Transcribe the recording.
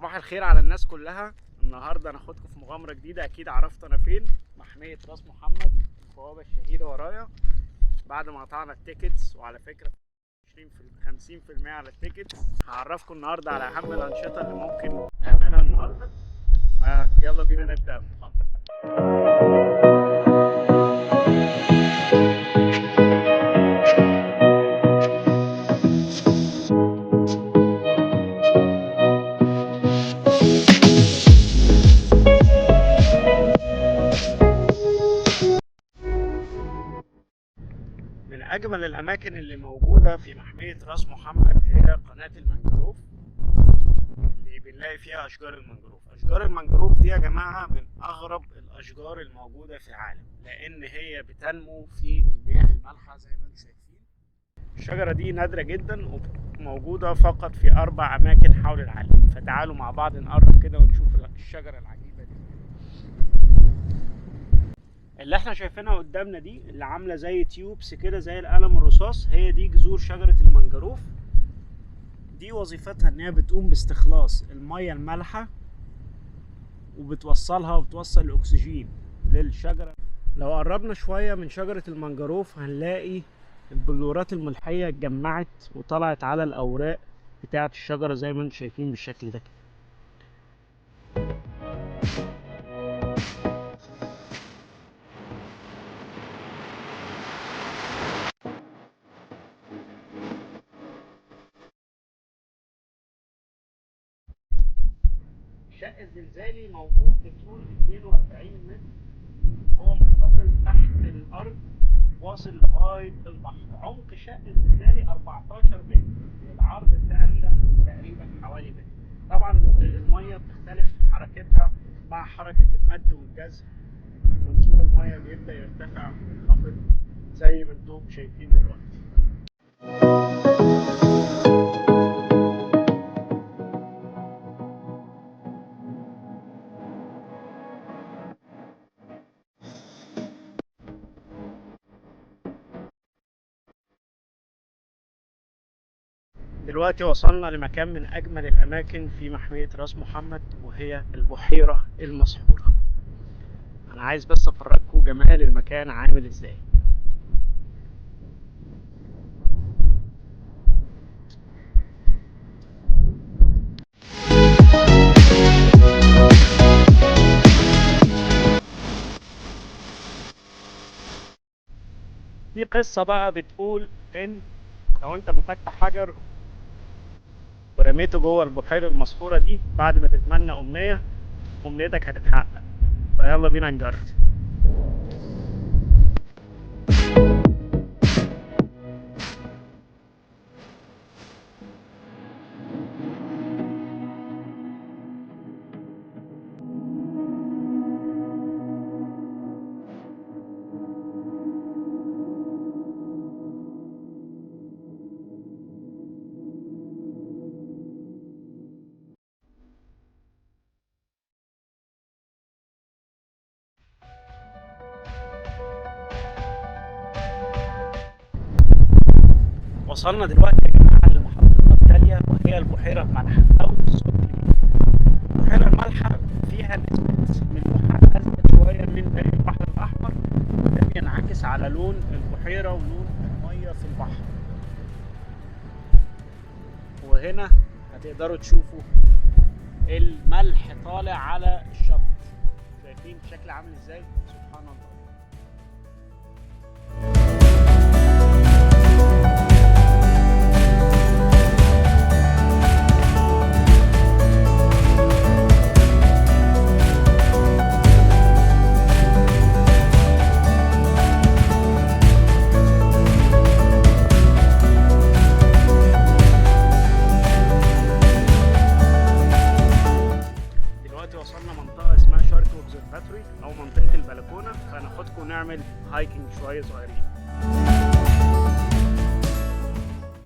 صباح الخير على الناس كلها. النهارده هناخدكم في مغامرة جديده. اكيد عرفت انا فين، محمية راس محمد، البوابة الشهيرة ورايا. بعد ما قطعنا ال tickets، وعلى فكرة 20 في 50% على ال tickets. هعرفكم النهارده على اهم الانشطة اللي ممكن نعملها النهارده. يلا بينا نبدا المغامرة. من أجمل الأماكن اللي موجودة في محمية راس محمد هي قناة المنجروف، اللي بنلاقي فيها أشجار المنجروف. أشجار المنجروف دي يا جماعة من أغرب الأشجار الموجودة في العالم، لأن هي بتنمو في المياه المالحة زي ما انتم شايفين. الشجرة دي نادرة جدا وموجودة فقط في 4 أماكن حول العالم. فتعالوا مع بعض نقرب كده ونشوف الشجرة العجيبة دي اللي احنا شايفينها قدامنا دي، اللي عامله زي tubes كده زي القلم الرصاص. هي دي جذور شجرة المنجروف. دي وظيفتها ان هي بتقوم باستخلاص المية المالحه وبتوصلها وبتوصل الاكسجين للشجره. لو قربنا شوية من شجرة المنجروف هنلاقي البلورات الملحيه اتجمعت وطلعت على الاوراق بتاعه الشجرة زي ما انتم شايفين بالشكل ده كده. الشق الزلزالي موجود بطول 42 متر، هو متصل تحت الارض واصل لغاية البحر. عمق الشق الزلزالي 14 متر، والعرض بتاع الشق تقريبا حوالي متر. طبعا المية بتختلف حركتها مع حركة المد والجزر، ونشوف المية بيبدا يرتفع وينخفض زي ما انتم شايفين دلوقتي. دلوقتي وصلنا لمكان من أجمل الأماكن في محمية راس محمد، وهي البحيرة المسحورة. أنا عايز بس أفرجكم جمال المكان عامل إزاي. في قصة بقى بتقول إن لو أنت مسكت حجر ورميته جوه البحيرة المسحورة دي بعد ما تتمنى أمنية، أمنيتك هتتحقق. فيلا بينا نجرب. وصلنا دلوقتي يا جماعة لمحطتنا التالية، وهي البحيرة المالحة أو ال salt lake. البحيرة المالحة فيها نسبة ملوحة أزيد شوية من باقي البحر الأحمر، وده بينعكس على لون البحيرة ولون المية في البحر. وهنا هتقدروا تشوفوا الملح طالع على الشط، شايفين الشكل عامل ازاي؟ سبحان الله. وصلنا منطقة اسمها Shark Observatory أو منطقة البلكونة، فهناخدكم نعمل hiking شوية صغيرين.